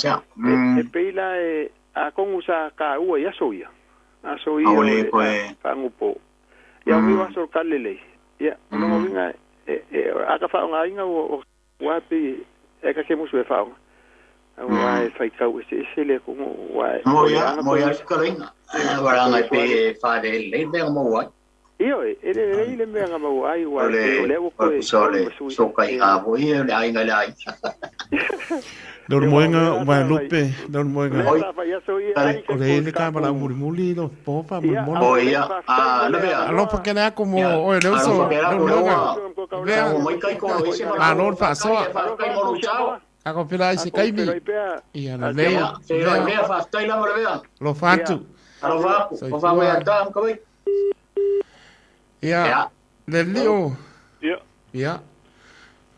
E pei la e, atonu sa taua i aso ia, aso ia o le faagupo, ia o mea o aso o le talalelei, ia, o lona uiga, e, a ta faaaogaina ua, ua pei e ta te musu e faaaoga, aua e faitau eseese le atunuu, aua o le aga Mo ia fetalaiga, aua leaga e pei e faalelelei le mea na maua ai. Ioe, e le lelei le mea na maua ai, aua O e pei o le lea ua toe tusa o tau le ma sui. fesootaiga foi o le aiga i le aiga. Lau Ia, aua o moega lea la ua sa fai, lupe, lau o moega lea Oi, sa fai aso ia, tale. ai o kai le ko ele ka mala tatou, mulimuli lo po ia, a faamolemole. o Oi lelei, ia, faafetai a mo le Lavea, Alofa avanoa. kele aku mo ia, oe le uso, alofa pea lau lako le moega. ua Vea, sauga mai kai kolo ese malo malao le faafetai faasoa. e Alofa faafetai mo atu lou sao. Siamoa, Kako pela ai se tatou kaimi. feiloai pea Ia a lelei, Ia, Siamoa. feiloai vea, pea faafetai lava Lavea. alofa Ia, atu. Alofa malo. aku, o Soifua. faamoeata ma kawai. Ia, Ia, le lio. Ia, Ia,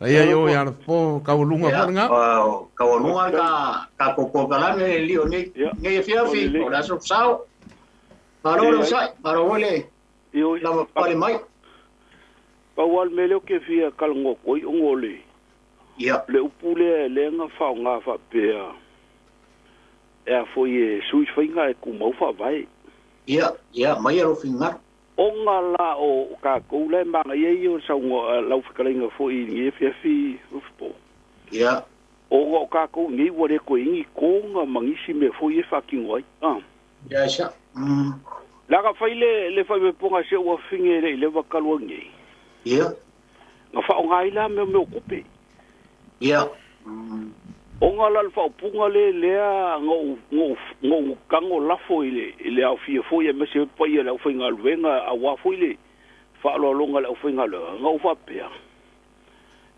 ia yo alofa, ia le po kaualuga ia, foi lena. o kaualuga le faafetai. ta tatou polokalame le lio nei Ia, nei o afiafi, lelei. o le aso sao. Malo le Leai, usai, malo foi le ioe. lava pale mai. Pau lava le mea lea ou te fia talanoa atu ai ona o le Ia, le upu lea lea na faaaoga faapea e a foi e sui faiga e tumau faavae. ia, ia, maia lou finagalo. Ona la o tatou la e manaia ia o le saunoa lau fetalaiga foi i lenei afiafi Ufipo. Ia, Ona o tatou nei ua le toe i ai ni toga ma nisi mea foi e faatino ai. Ah. ia, sa. Leaga fai le le faaipoipoga a si ou afafine e le i leva talu ai nei. Ia, Na faaaoga ai la mea mea o tupe. ia. Ona la le faaupuga le lea na ou na ou na ou tago lafo i le i le aofia foi aemaise ai le paia o le aufaigaluega aua foi le faaaloaloga a le aufaigaluega, na ou faapea,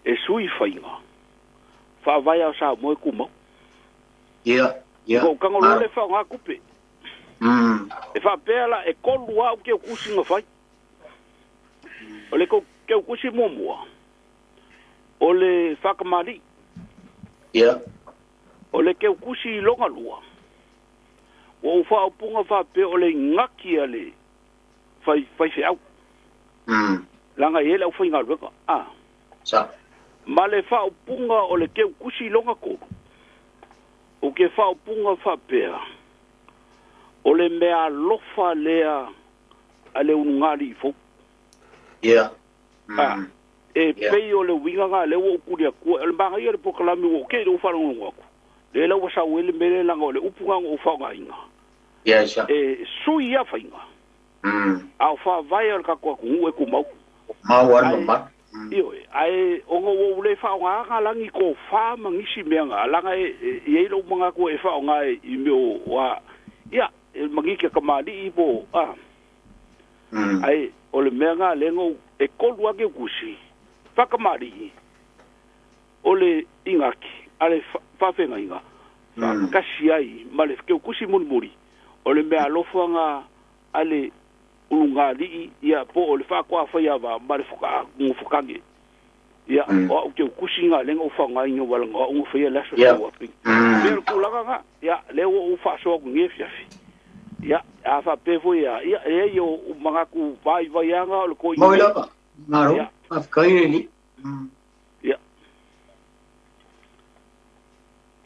e sui faiga faavae a o Samoa e tumau. Ia, ia. Na ou tago loa lea faaaoga tupe. E faapea la, e tolu lava au keukusi na fai. O le keukusi muamua, o le faatamalii. Ia. O le keukusi i lona lua, ua ou faaupuga faapea o le igaki a le faifeau, leaga e i ai le aufaigaluega. A. Sa. Ma le faaupuga o le keukusi i lona tolu, ou te faaupuga faapea, o le meaalofa lea a le ulugalii fou. Ia. A. E Ia. pei o le uiga lena lea ua ou tuli atua. O le manaia o le polokalame ua ok i lou faalogologo atu, lea la ua sau ai le mea lea leaga o le upu lena na ou faaaogaina, Ia, sa. e sui lava faiga, a o faavae o le tatou atunuu e tumau. Mau lava le Ae, mamalu. ioe, ae ona ua ou le faaaogaina la ni tofa ma nisi mea na, leaga e i ai lou manatu e faaaoga i mea o a, ia, e maniti a tamalii po o a. Ae o le mea lena lea na ou, e tolu lava keukusi, faatamalii, o le igaki a le faafeagaiga, faatasi ai ma le keukusi mulimuli, o le meaalofa lena a le ulugalii, ia, po o le faatoafaiava ma le nofotage. Ia, o au keukusi lena lea na ou faaaogaina aua leaga o au na faia le aso Ia. sau api. Pei o le tulaga lena, ia, lea ua ou faasoa atu i lenei afiafi. Ia, a faapea foi lava, ia, e leai, o manatu vaivai lava na o le toeaina Moi nei. lava. Malo. Ia. Faafetai le alii. Ia,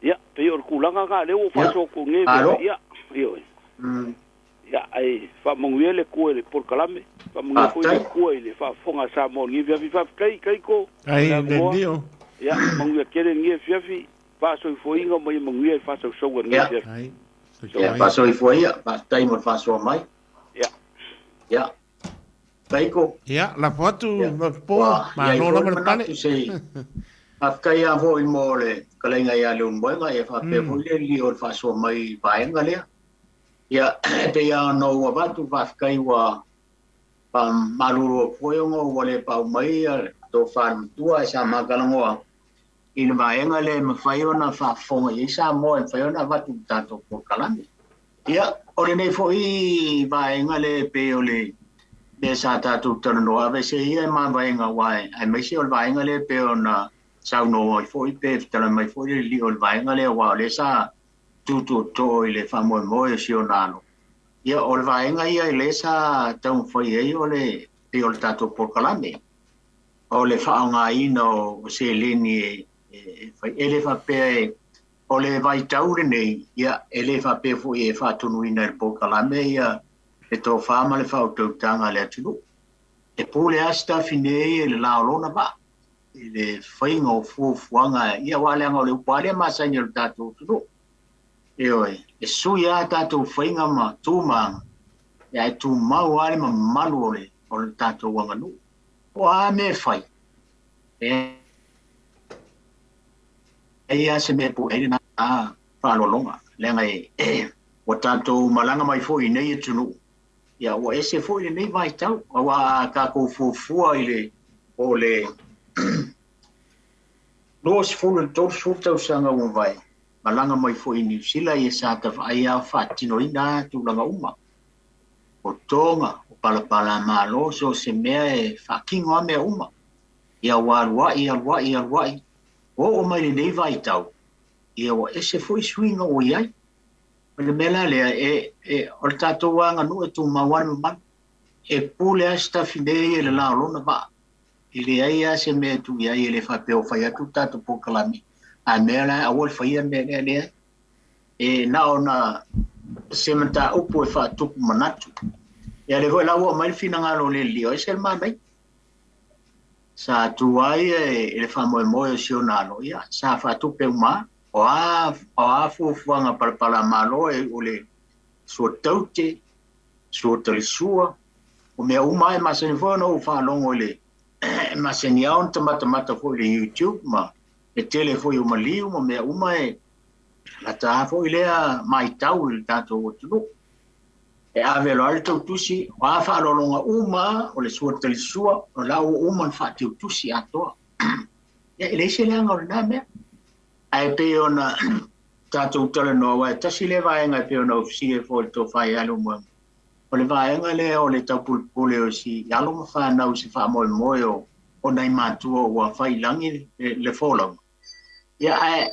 ia, pei Pei o le tulaga lena lea ua ou Ia, faasoa atu nei malo. ia, ioe. Ia, ae faamanuia le Atua i le polokalame, faamanuia foi le Faafetai. Atua i le faafofoga a Samoa i lenei afiafi. Faafetai Kaiko mo Ai le le avanoa. lio. Ia, manuia tele lenei afiafi, faasoifuaina ma ia manuia i le faasausauga i lenei Ia, afiafi. Ai. ia, Soifua ia. faasoifua ia, faafetai mo le faasoa mai. Ia. Ia, Taiko. Ia, lafo atu Ia, po, ua i ai malo foi lava le le pale. manatu se i faafetai lava foi mo le fetalaiga ia Leulumoega, ia faapea foi le lio o le faasoa mai i vaega lea. Ia, e pei lava ona ou avatu faafetai ua faamalulu atu foi ona ua le pau mai le tofa i le matua ae sa matalanoa i le vaega lea e mafai ona faafofoga i ai Samoa e mafai ona avatu i le tatou polokalame. Ia, o lenei foi vaega lea e pei o le mea sa tatou talanoa aveese ia e mavaega aua aemaise o le vaega lea e pei ona saunoa ai foi pe fetalai mai foi le lio o le vaega lea aua o lea sa tutuotoo i le faamoemoe o si ona alo. Ia, o le vaega ia lea sa taumafai ai o le pei o le tatou polokalame o le faaaogaina o seleni e fai e le faapea e o le vaitau lenei, ia e le faapea foi e faatonuina e le polokalame ia le tofa ma le faautautaga a le atunuu. E pule lava se tafine ia i le la o lona vaa, i le faiga o fuafuaga, ia aua leaga o le upu lava lea masani o le tatou atunuu. Ioe, e sui lava tatou faiga ma tu ma aga, ia ae tumau lava le mamalu o le tatou aganuu. O a mea e fai, e leai lava se mea e pue ai lena faaaloaloga, leaga e ua tatou malaga mai foi i nei atunuu, ia ua ese foi lenei vaitau, aua a tatou fuafua i le po o le 20 i le 30 tausaga ua mavae, malaga mai foi i Niu Sila, ia sa tavaai lava o faatinoina lava tulaga uma. O toga, o palapalamalo, so o se mea e faatino lava mea uma. Ia ua alu ai, alu ai, alu ai, oo mai lenei vaitau, ia ua ese foi suiga ua i ai. O le mea la lea, o le tatou aganuu e tumau lava le mamalu. E pule lava se tafine ia i le la o lona vaa. E leai lava se mea e tuu i ai e le faapea o fai atu le tatou polokalame, a mea la aua le faia le mea lea lea. E na ona se mataupu e faatupu manatu. Ia lea foi la ua aumai le finagalo o le lio, ese le manaia. Sa tu ai e le faamoemoe o si ona alo, ia sa faatupe uma. O a fuafuaga palapalamalo e o le sua taute, sua talisua, o mea uma e masani foi ona ou faalogo i le masani lava ona tamatamata foi i le YouTube ma le tele foi o maliu ma mea uma e lata lava foi lea maitau i le tatou atunuu. E ave loa le tautusi, o a faaaloaloga uma o le sua talisua, o la ua uma ona faateutusi atoa. Ia, e leai se leaga o lena mea. Ae pei ona tatou talanoa, aua e tasi lea vaega e pei ona ou fesili ai foi i le tofa ia Leulumoega, o le vaega lea o le taupulepule o si alo ma fanau i se faamoemoe o nai matua ua fai i lagi le folauga. Ia, ae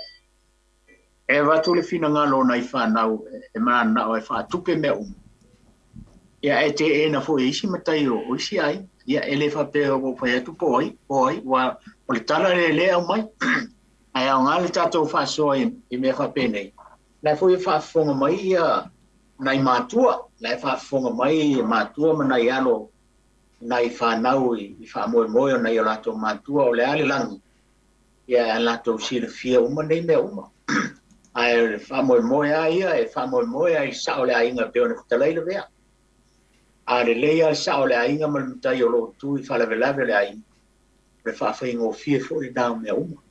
e avatu le finagalo o nai fanau e mananao e faatupe mea uma. Ia, e teena foi e isi matai o isi aiga. Ia, e le faapea ua ou fai atu po ai, ua o le tala lea lea aumai. Ae aoga le tatou faasoa i mea faapenei. La foi e faafofoga mai ia nai matua, la e faafofoga mai matua ma nai alo, nai fanau i faamoemoe o nai o latou matua o le a le lagi. Ia a latou silafia uma nei mea uma. Ae faamoemoe lava ia, e faamoemoe ai sao le aiga e pei ona fetalai le vea. A lelei lava le sao o le aiga ma le matai o lo o tu i faalavelave o le aiga, o le faafaigofie foi lena o mea uma.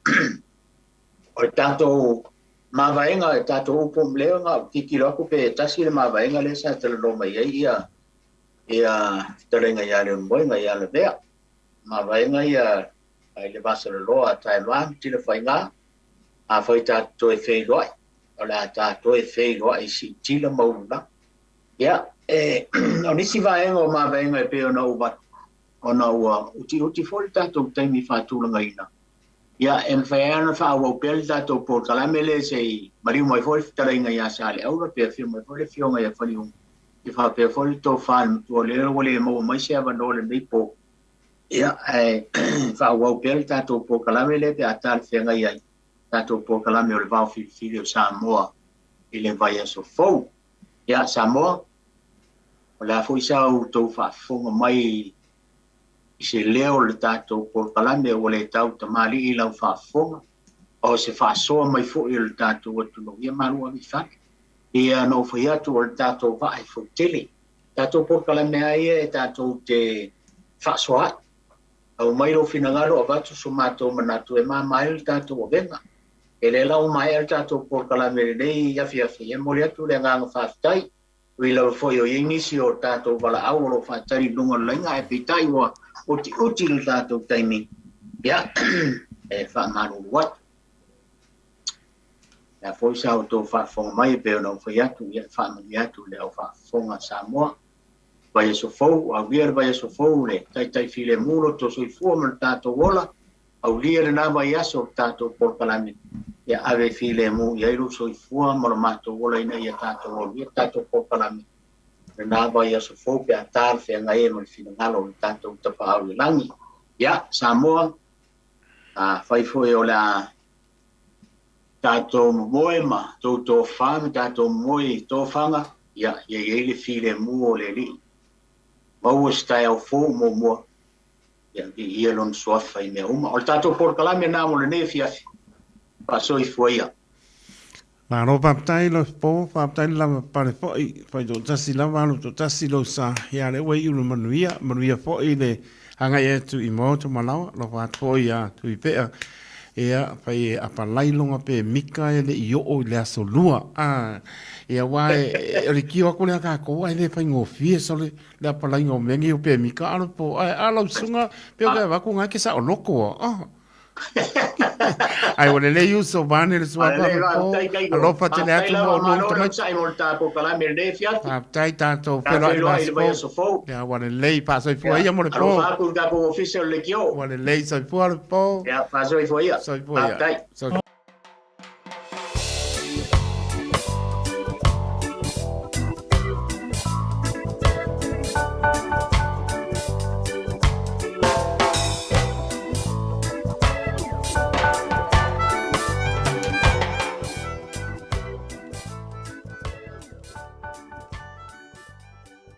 O le tatou mavaega, e tatou upu lea na tilotilo atu pe tasi le mavaega lea sa talanoa mai ai ia fetalaiga ia Leulumoega ia Lavea. Mavaega ia ai le vasaloloa a Taeva ma Tilafaiga, a fai tatou toe feiloai, o le a tatou toe feiloai i siutila ma ululagi. Ia, o nisi vaega o mavaega e pei ona ou avatu, ona ua utiuti foi le tatou taimi faatulagaina. Ia, e mafai ai ona faaauau pea le tatou polokalame lea se i maliu mai foi le fetalaiga ia Saleaula, pe afio mai foi le afioga ia Faliuga, ia faapea foi le tofa i le matua lea ua le maua mai se avanoa lenei po. Ia, ae faaauau pea le tatou polokalame lea pe a talafeagai ai. tatou polokalame o le Vao Filifili o Samoa i le vaiaso fou. Ia, Samoa, o le a foi sa outou faafofoga mai i se leo o le tatou polokalame ua le tau tamalii i lau faafofoga, o se faasoa mai foi o le tatou atunuu, ia malu ave i fale. Ia na ou fai atu o le tatou vaa e fautele. Tatou polokalame lava ia e tatou te faasoa ai. Aumai lou finagalo avatu so matou manatu e mama ai le tatou avega. E le la ua maea le tatou polokalame i lenei afiafi, e momoli atu le agaga faafetai. Ui lava foi o i ai nisi o tatou valaau o lo o faatali i luga o le laina, ae peitai ua utiuti le tatou taimi, ia, e faamalulu atu. Le a foi sa outou faafofoga mai e pei ona ou fai atu, ia, e faamanuia atu i le au faafofoga a Samoa. Vaiaso fou, aulia le vaiaso fou le taitai filemu lo outou soifua ma le tatou ola, aulia lena vaiaso o le tatou polokalame, ia ave filemu i ai lou soifua ma lo matou ola ina ia tatou aulia le tatou polokalame lena vaiaso fou pe a talafeagai ai ma le finagalo o le tatou Tapaau i le Lagi. Ia, Samoa, afai foi o le a tatou momoe ma tou tofa ma tatou momoe i tofaga, ia, ia i ai le filemu o le Alii. Maua se taeao fou muamua, ia viia Lona Suafa i mea uma. O le tatou polokalame lena mo lenei afiafi. Faasoifua ia. Malo faafetai lau Fofo, faafetai le lava pale foi, fai toatasi lava alu toatasi lou sa, ia lea ua iu le manuia, manuia foi le agai atu i Maota Malawa, alofa atu foi ia Tuipea, ia fai e apalai longa pe mika e le i oo i le aso lua, a, ia aua e, o le tio atu lea a tatou ae le faigofie sole le apalaiga o mea nei o pe mika alo po, ae a lau susuga pe o ke avatu na e ke saoloko a, ah. Ai ua lelei uso vaeane le suafa Lelei ma po. faafetai Kaigo. Alofa tele Faafetai atu mo lava olua malo le tamaiti. onosai mo le tatou kalame i lenei afiafi. Faafetai tatou Tatou feiloai i le iloa i le vaiaso fou. vaiaso fou. Ia ua lelei faasoifua Ia, ia mo le po. alofa atu i le tatou ofisa o le leitio. Ua lelei soifua le po. Ia, faasoifua ia. Soifua ia. Faafetai. Soifua.